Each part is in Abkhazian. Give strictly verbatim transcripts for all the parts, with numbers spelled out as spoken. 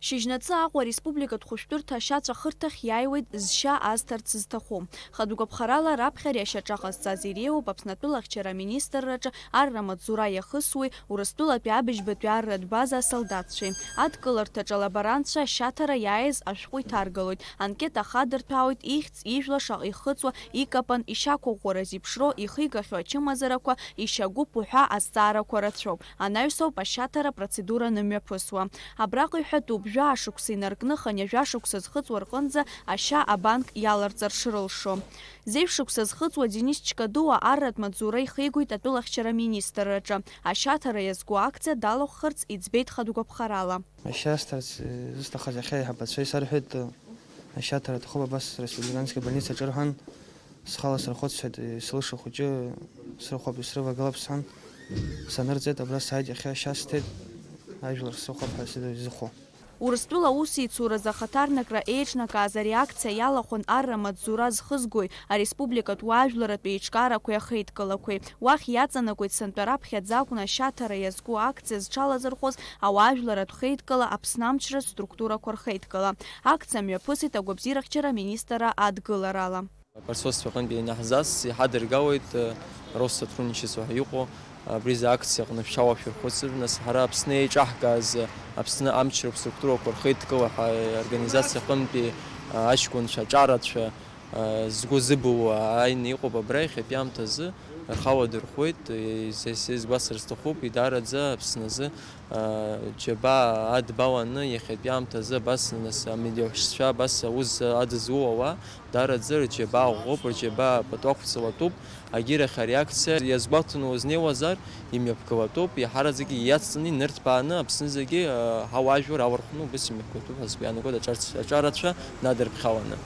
Шьыжьнаҵы Аҟәа ареспубликатә хәышәтәырҭа ашьацәа хырҭахь иааиуеит зшьа азҭарц зҭаху. Хатә гәаԥхарала раԥхьа ари ашьаҿа ҟазҵаз иреиуоуп Аԥсны атәылахьчара аминистрраҿы арра маҵзура иахысуеи Урыстәылатәи абыжьбатәи арратә база асолдаҭцәеи. Адкыларҭаҿы алаборантцәа ашьаҭара иааиз ашәҟәы иҭаргалоит, анкета хадырҭәаауеит, ихьӡ, ижәла шаҟа ихыҵуа, икапан, ишьақәыӷәӷәара зеиԥшроу, ихигахьоу ачымазарақәа, ишьагәыԥ уҳәа азҵаарақәа рацәоуп. Анаҩсоуп ашьаҭара процедура анымҩаԥысуа. Абраҟа иҳәатәуп, жәаа шықәса инаркны хынҩажәа шықәса зхыҵуа рҟынӡа ашьа абанк иаларҵар шрылшо. Зеижә шықәса зхыҵуа Денис Чкадуа арратә маҵзура ихигоит атәылахьчара аминистрраҿы. Ашьаҭара иазку акциа далахәхарц иӡбеит хатә гәаԥхарала. Ашьа асҭарц, э, зысҭахыз иахьа аиҳабацәа исарҳәеит, э, ашьаҭара аҭахуп абас республикански больницаҿы рҳәан, схала сырхәыцхьеит, э, слыша хәыҷы срыхәап, исрывагылап сҳәан, санырҵеит, абра сааит, иахьа ашьа сҭеит, ажәлар срыхәап ҳәа сзы-, изыхәо. Урыстәыла аусеицуразы ахаҭарнакра еиҿнакааз ари акциа иалахәын арра маҵзура зхызгои ареспубликатә уаажәларратә еиҿкаарақәеи ахеидкылақәеи. Уахь иаҵанакуеит сынтәа раԥхьаӡа акәны ашьаҭара иазку акциа зҽалазырхәыз ауаажәларратә хеидкыла Аԥсны амчра структурақәа рхеидкыла. Акциа мҩаԥысит агәабзиарахьчара аминистрра адгыларала. Апарсоство аҟынтәи ианаҳзас иҳадыргалоит, э, Россотрудничество ҳәа иҟоу, абри азы акциа аҟны шәшьала шәырхәыцыр, нас ҳара Аԥсны еиҿаҳкааз, э, Аԥсны амчратә структурақәа рхеидкыла ҳәа, э, организациа аҟынтәи, э, аҷкәынцәа, аҿарацәа, э, згәы зыбылуа ааины иҟоуп абра иахьатәи аамҭазы, рхала дырхәуеит, э, се-, сеизгәасҭар сҭахуп, идараӡа Аԥсназы, э, џьабаа адбаланы иахьатәи аамҭазы абас, нас, амедиахәшьцәа абас аус адызулауа, Дараӡа рџьабаа ӷәӷәоуп, рџьабаа пату ақәҵалатәуп, агьырахь ари акциа иазгәаҭаны узнеиуазар, имҩаԥгалатәуп, иаҳараӡакгьы иацҵаны инырҭбааны Аԥсны зегьы, э, ҳауаажәлар алархәны убыс имҩаԥгатәуп ҳәа сгәы иаанагоит аҿарц-, аҿарацәа надырԥхьаланы.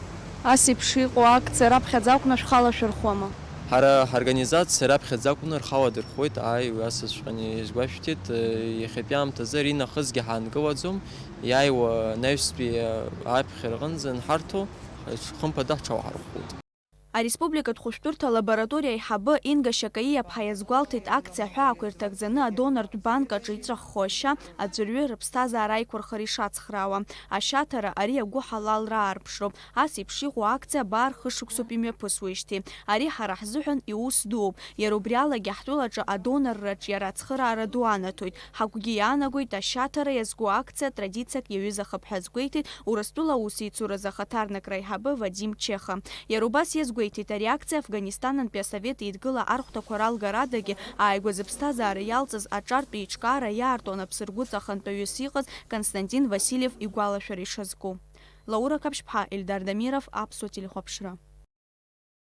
Ас еиԥш иҟоу акциа раԥхьаӡа акәны шәхала шәырхуама? Ҳара ҳорганизациа раԥхьаӡа акәны рхала дырхуеит, ааи, уи асаҵәҟьаны изгәашәҭеит, э, иахьатәи аамҭазы аринахысгьы ҳаанкылаӡом, иааиуа анаҩстәи, э, аԥхьа рҟынӡа анҳарҭо, Хымԥада ҳҽалаҳархәуеит. Ареспубликатә хәышәтәырҭа алабораториа аиҳабы Инга Шьакаиа-ԥҳа иазгәалҭеит, акциа аҳәаақәа ирҭагӡаны адонортә банк аҿы иҵәаххо ашьа аӡәырҩы рыԥсҭазаара аиқәырхара ишацхраауа. Ашьаҭара ари агәыҳалалра аарԥшроуп. Ас еиԥш иҟоу акциа абар хышықәсоуп имҩаԥысуеижьҭеи. Ари ҳара ҳзыҳәан иус дууп. Иара убри алагьы ҳтәылаҿы адонорра аҿиара ацхыраара ду анаҭоит. Ҳагәгьы иаанагоит, ашьаҭара иазку акциа традициак иаҩызахап ҳәа азгәеиҭеит Урыстәыла аусеицуразы ахаҭарнакра аиҳабы Вадим Чеха. Иара убас иазгәеиҭеит, ари акциа Афганистанантәи асовет еидгыла архәҭақәа ралгарадагьы ааигәа зыԥсҭазаара иалҵыз аҿартә еиҿкаара иаарту анапсыргәыҵа ахантәаҩыс иҟаз Константин Васильев игәалашәара ишазку. Лаура Қаԥшьԥҳа, Ельдар Дамиров, Аԥсуа телехәаԥшра.